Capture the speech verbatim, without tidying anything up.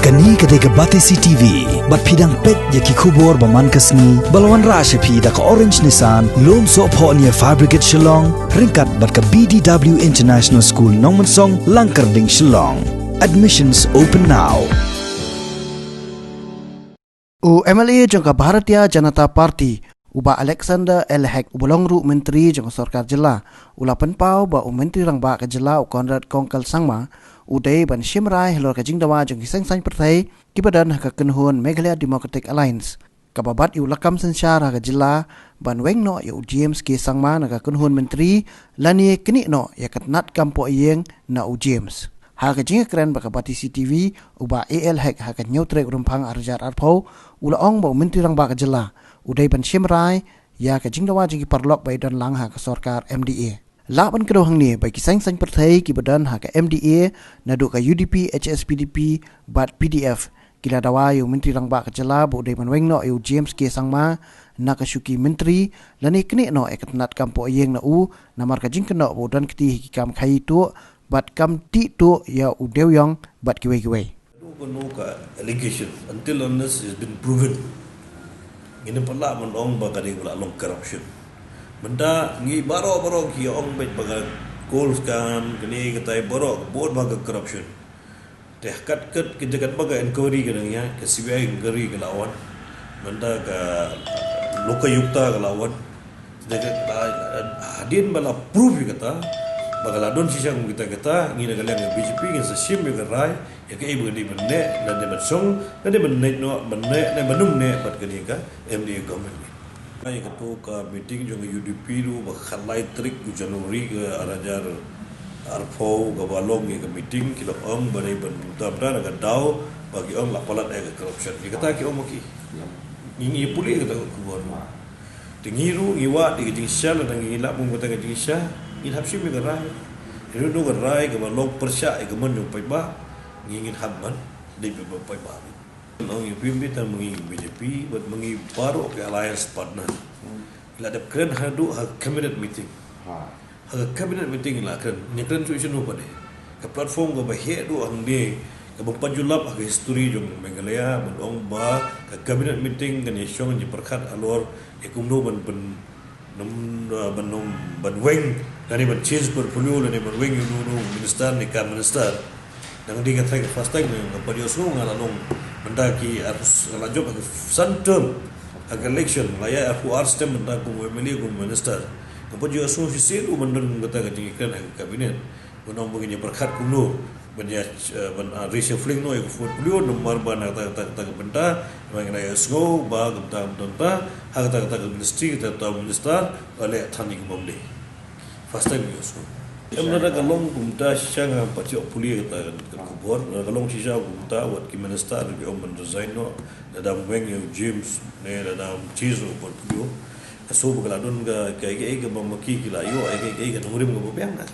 Kane ka dei ka Batesi T V, bad phi dang peit ïa ki khubor ba man ka sngi, ba la wanrah sha phi da ka Orange Nissan, Lumsohphoh near Fire Brigade Shillong, ryngkat bad ka B D W International School Nongmensong, Langkyrding, Shillong. Admissions open now. U M L A jong ka Bharatiya Janata Party, u Bah Alexander L Hek, uba long ruh Myntri jong ka Sorkar Jylla, u la pynpaw ba u Myntri Rangbah ka Jylla, u Conrad Kongkal Sangma, u dei ban shim rai halor ka jingdawa jong ki seng saiñ pyrthei kiba don ha ka kynhun Meghalaya Democratic Alliance, kaba bat ïa u lakam synshar ha ka jylla ban weng noh ïa u James K Sangma na ka kynhun Myntri, lane knieh noh ïa ka tnat kam pohïing na u James. Ha ka jingïakren bad ka Batesi T V, u Bah A L Hek, ha ka hynñiew tarik u Rymphang arhajar arphew, u la ong ba u Myntri Rangbah ka Jylla u dei ban shim rai ïa ka jingdawa jong ki paralok ba ïadon lang ha ka sorkar M D A. Lah ban kdew hangne ba ki seng saiñ pyrthei kiba don ha ka M D A, naduh ka U D P, H S P D P bad P D F, ki la dawa ïa u Myntri Rangbah ka Jylla ba u dei ban weng noh ïa u James K Sangma na ka shuki Myntri, lane knieh noh ïa ka tnat kam pohïing na u, namar ka jingkynnoh ba u don kti ha ki kam khaïi tuh bad kam tih tuh ïa u dewïong bad kiwei kiwei. Kano kano ka allegation, until unless it's been proven, ngin ym pat lah ban ong ba ka dei ba la long corruption. Mynta ngi baroh baroh ki ong beit ba ka coal scam, kane katai baroh ka bun ba ka corruption. Te kat kat ka jaka ba ka inquiry ka dang ïaid, ka C B I inquiry ka la wan, mynta ka Lokayukta ka la wan. Te ka, hadien ba la prove ïa kata ba ka la don shisha kum kita, kita ngi na ka liang ka B J P ngin sa shim ïa ka rai ïa kaei ba ka dei ban neh, lane ban shong, lane ban neh noh, ban neh, lane ban ym neh bad kane ka M D A government. Ïa kato ka meeting jong ka U D P ruh ba khatlai tarik u January ka arhajar arphew kaba long ïa ka meeting, ki la ong ba dei ban bynta bynta na ka daw ba ki ong la palat ïa ka corruption. Ïa kata ki ong ma ki. Ngi ngi pule kata ka khubor. Te ngi ruh ngi wad ïa ka jingshisha, lada ngi lap kum kata ka jingshisha, ngin hap shim ïa ka rai. Ïa ruh ka rai kaba long pyrshah ïa ka mon jong paidbah, ngi ngin hap ban dei paidbah, paidbah. Ong ïa phi, phi tang ma ngi B J P bad ma ngi baroh ki alliance partner. Hmm. La dep kren haduh ha cabinet meeting. Ha. Ha ka cabinet meeting la kren, ngi kren shuh shano pat de. Ka platform kaba heh duh hangne, kaba pat ju lap ha ka history jong Meghalaya, ban ong ba ka cabinet meeting kan ïa shong ïa pyrkhat halor ïa kumno ban pyn, num, uh, ban num, ban weng, lane ban change portfolio, lane ban weng ïa uno uno u minister ne ka minister. Dang dei ka tang ka first time, nga pat ïohsngew, nga la long mynta ki ar, nga la jop ha ka san term ha ka election, la ïa arphew ar snem mynta kum M L A, kum minister. Nga pat ïohsngew shisien u ban don kata ka jingïakren ha ka cabinet. Ban ong ba ngin ïa pyrkhat kumno ban ïa, eh, ban, ah, reshuffling noh ïa ka portfolio namar ba na kata kata kata ka bynta, ba ngi la ïohsngew ba kata kata kata, ha kata kata ka ministry, kata kata minister, ba leh than ïa ka bym dei. First time ïohsngew. Em, lada ka long kumta shisha nga pat ïoh pule kata ka khubor, lada ka long shisha kumta wat ki minister ki ong ban resign noh, lada ym weng ïa u James ne lada ym change noh portfolio. Ka shu ba ka la don ka, ka, ka, ka, ba ma ki ki la ïoh, ka, ka, ka nongrim kaba biang na.